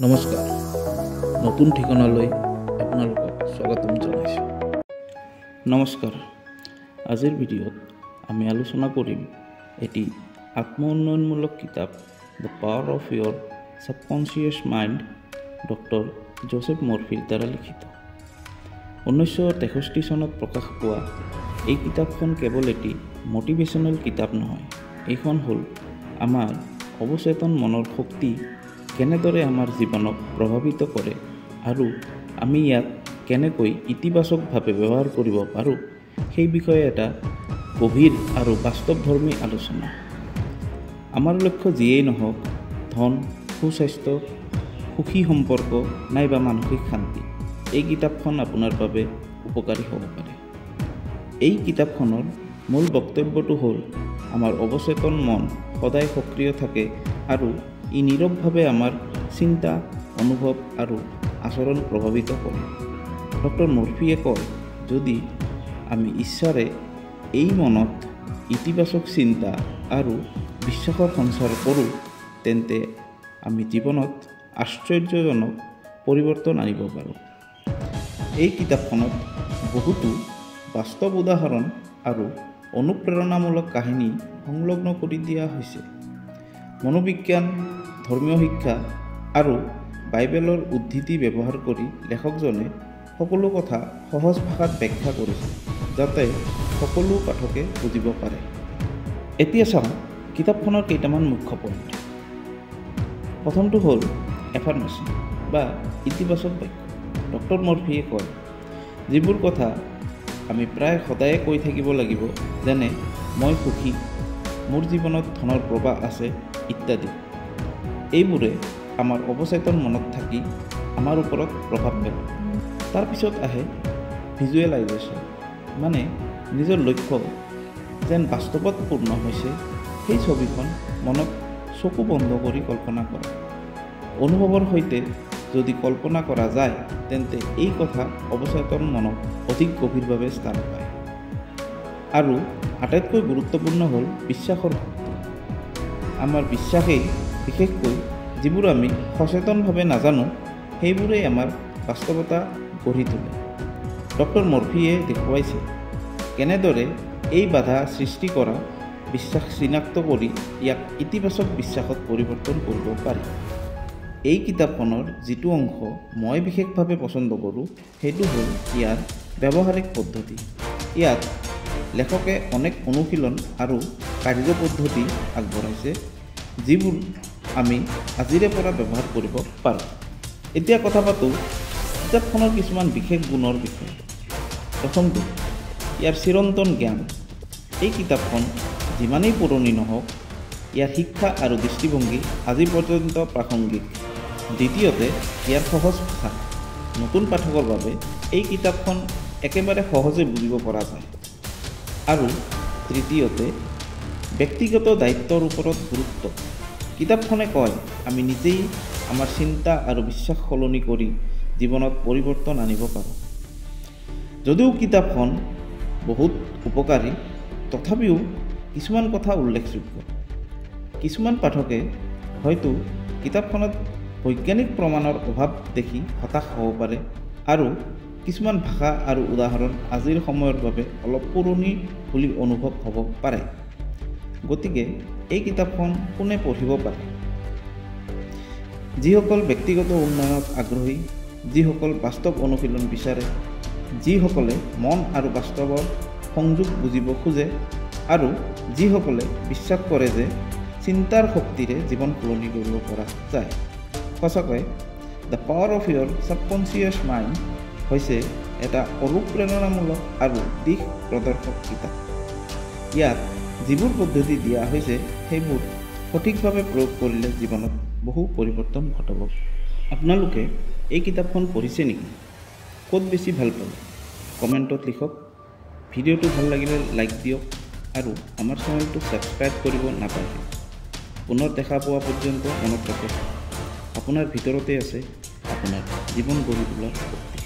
নমস্কাৰ, নতুন ঠিকনালৈ আপোনালোকক স্বাগতম জনাইছোঁ। নমস্কাৰ, আজিৰ ভিডিঅ'ত আমি আলোচনা কৰিম এটি আত্ম উন্নয়নমূলক কিতাপ The Power of Your Subconscious Mind, doctor Joseph মৰ্ফিৰ দ্বাৰা লিখিত। 1963 চনত প্ৰকাশ পোৱা এই কিতাপখন কেৱল এটি মটিভেশ্যনেল কিতাপ নহয়, এইখন হ'ল আমাৰ অৱচেতন মনৰ শক্তি কেনেদৰে আমাৰ জীৱনক প্ৰভাৱিত কৰে আৰু আমি ইয়াক কেনেকৈ ইতিবাচকভাৱে ব্যৱহাৰ কৰিব পাৰোঁ সেই বিষয়ে এটা গভীৰ আৰু বাস্তৱধৰ্মী আলোচনা। আমাৰ লক্ষ্য যিয়েই নহওক, ধন, সুস্বাস্থ্য, সুখী সম্পৰ্ক নাইবা মানসিক শান্তি, এই কিতাপখন আপোনাৰ বাবে উপকাৰী হ'ব পাৰে। এই কিতাপখনৰ মূল বক্তব্যটো হ'ল আমাৰ অৱচেতন মন সদায় সক্ৰিয় থাকে আৰু ই নীৰৱভাৱে আমাৰ চিন্তা, অনুভৱ আৰু আচৰণ প্ৰভাৱিত কৰে। ডক্টৰ মৰ্ফিয়ে কয়, যদি আমি ইচ্ছাৰে এই মনত ইতিবাচক চিন্তা আৰু বিশ্বাসৰ সঞ্চাৰ কৰোঁ, তেন্তে আমি জীৱনত আশ্চৰ্যজনক পৰিৱৰ্তন আনিব পাৰোঁ। এই কিতাপখনত বহুতো বাস্তৱ উদাহৰণ আৰু অনুপ্ৰেৰণামূলক কাহিনী সংলগ্ন কৰি দিয়া হৈছে। মনোবিজ্ঞান, ধৰ্মীয় শিক্ষা আৰু বাইবেলৰ উদ্ধৃতি ব্যৱহাৰ কৰি লেখকজনে সকলো কথা সহজ ভাষাত ব্যাখ্যা কৰিছে, যাতে সকলো পাঠকে বুজিব পাৰে। এতিয়া চাওঁ কিতাপখনৰ কেইটামান মুখ্য পইণ্ট। প্ৰথমটো হ'ল এফাৰ্মেশ্যন বা ইতিবাচক বাক্য। ডক্টৰ মৰ্ফিয়ে কয়, যিবোৰ কথা আমি প্ৰায় সদায়ে কৈ থাকিব লাগিব, যেনে মই সুখী, মোৰ জীৱনত ধনৰ প্ৰবাহ আছে ইত্যাদি, এইবোৰে আমাৰ অৱচেতন মনত থাকি আমাৰ ওপৰত প্ৰভাৱ পেলায়। তাৰপিছত আহে ভিজুৱেলাইজেশ্যন, মানে নিজৰ লক্ষ্য যেন বাস্তৱত পূৰ্ণ হৈছে সেই ছবিখন মনত চকু বন্ধ কৰি কল্পনা কৰা। অনুভৱৰ সৈতে যদি কল্পনা কৰা যায়, তেন্তে এই কথা অৱচেতন মনত অধিক গভীৰভাৱে স্থান পায়। আৰু আটাইতকৈ গুৰুত্বপূৰ্ণ হ'ল বিশ্বাসৰ শক্তি। আমাৰ বিশ্বাসেই, বিশেষকৈ যিবোৰ আমি সচেতনভাৱে নাজানো, সেইবোৰেই আমাৰ বাস্তৱতা গঢ়ি তোলে। ডক্টৰ মৰ্ফিয়ে দেখুৱাইছে কেনেদৰে এই বাধা সৃষ্টি কৰা বিশ্বাস চিনাক্ত কৰি ইয়াক ইতিবাচক বিশ্বাসত পৰিৱৰ্তন কৰিব পাৰি। এই কিতাপখনৰ যিটো অংশ মই বিশেষভাৱে পচন্দ কৰোঁ, সেইটো হ'ল ইয়াৰ ব্যৱহাৰিক পদ্ধতি। ইয়াত লেখকে অনেক অনুশীলন আৰু কাৰ্যপদ্ধতি আগবঢ়াইছে, যিবোৰ আমি আজিৰে পৰা ব্যৱহাৰ কৰিব পাৰোঁ। এতিয়া কথা পাতোঁ কিতাপখনৰ কিছুমান বিশেষ গুণৰ বিষয়ে। প্ৰথমটো, ইয়াৰ চিৰন্তন জ্ঞান। এই কিতাপখন যিমানেই পুৰণি নহওক, ইয়াৰ শিক্ষা আৰু দৃষ্টিভংগী আজি পৰ্যন্ত প্ৰাসংগিক। দ্বিতীয়তে, ইয়াৰ সহজ ভাষা। নতুন পাঠকৰ বাবে এই কিতাপখন একেবাৰে সহজে বুজিব পৰা যায়। আৰু তৃতীয়তে, ব্যক্তিগত দায়িত্বৰ ওপৰত গুৰুত্ব। কিতাপখনে কয়, আমি নিজেই আমাৰ চিন্তা আৰু বিশ্বাস সলনি কৰি জীৱনত পৰিৱৰ্তন আনিব পাৰোঁ। যদিও কিতাপখন বহুত উপকাৰী, তথাপিও কিছুমান কথা উল্লেখযোগ্য। কিছুমান পাঠকে হয়তো কিতাপখনত বৈজ্ঞানিক প্ৰমাণৰ অভাৱ দেখি হতাশ হ'ব পাৰে আৰু কিছুমান ভাষা আৰু উদাহৰণ আজিৰ সময়ৰ বাবে অলপ পুৰণি বুলি অনুভৱ হ'ব পাৰে। গতিকে এই কিতাপখন কোনে পঢ়িব পাৰে? যিসকল ব্যক্তিগত উন্নয়নত আগ্ৰহী, যিসকল বাস্তৱ অনুশীলন বিচাৰে, যিসকলে মন আৰু বাস্তৱৰ সংযোগ বুজিব খোজে আৰু যিসকলে বিশ্বাস কৰে যে চিন্তাৰ শক্তিৰে জীৱন সলনি কৰিব পৰা যায়। সঁচাকৈ The Power of Your Subconscious Mind হৈছে এটা অনুপ্ৰেৰণামূলক আৰু দিশ প্ৰদৰ্শক কিতাপ। ইয়াত যিবোৰ পদ্ধতি দিয়া হৈছে, সেইবোৰ সঠিকভাৱে প্ৰয়োগ কৰিলে জীৱনত বহু পৰিৱৰ্তন ঘটাব। আপোনালোকে এই কিতাপখন পঢ়িছে নেকি? ক'ত বেছি ভাল পালে কমেণ্টত লিখক। ভিডিঅ'টো ভাল লাগিলে লাইক দিয়ক আৰু আমাৰ চেনেলটো ছাবস্ক্ৰাইব কৰিব নাপাহৰিব। পুনৰ দেখা পোৱা পৰ্যন্ত মনত ৰাখক, আপোনাৰ ভিতৰতে আছে আপোনাৰ জীৱন গঢ়ি তোলাৰ শক্তি।